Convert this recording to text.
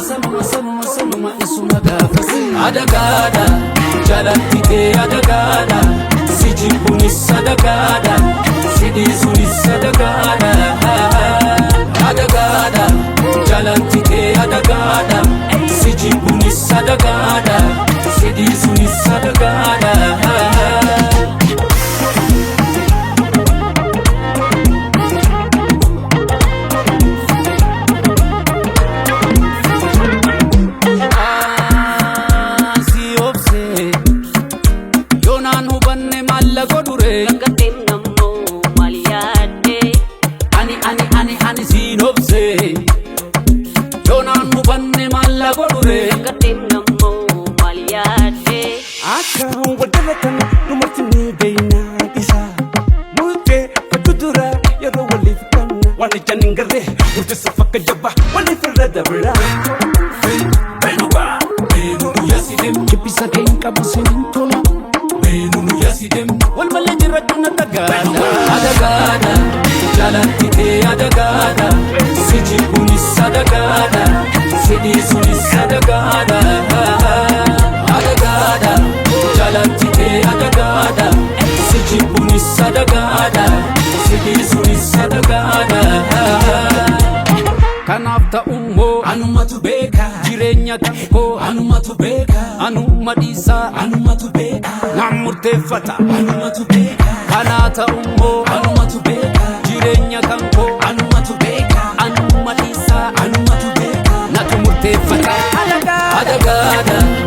Sanuma sanuma sanuma isuma gaafas. Adagaadha jalatti kee adagaadha, si jibbuunis adagaadha, si dhiisuunis adagaadha. Adagaadha jalatti kee adagaadha, si jibbuunis adagaadha, si dhiisuunis adagaadha. Si obse yoonaan hubanne maallaqa dure. Kakkateem nammoo maal yaadde? Ani ani ani ani siin obse yoonaan hubanne maallaqa dure. Kakkateem nammoo maal yaadde? Akka wal-jalatan dumarti ni beeynaa isa. Murtee fachuu dura yeroo waliif kanna. Waan ijaan hin garree murteessuuf akka jabaa waliif irra dabra. Jibbisa kee hin qabu siin tola. Wal malee jiraachuun adagaadha. Adagaadha jalatti kee adagaadha, si jibbuunis adagaadha, si dhiisuunis adagaadha. Adagaadha jalatti kee adagaadha, si jibbuunis adagaadha, si dhiisuunis adagaadha. Kanaaf ta'ummoo Anumatu beeka. Jireenya koo Anumatu beeka. Anuma dhiisaa Anumatu beeka. Naan murteeffata. Anumatu beeka. Kanaa ta'ummoo Anumatu beeka. Jireenya kan koo Anumatu beeka. Anuma dhiisaa Anumatu beeka. Natu murteeffata. Adagaadha.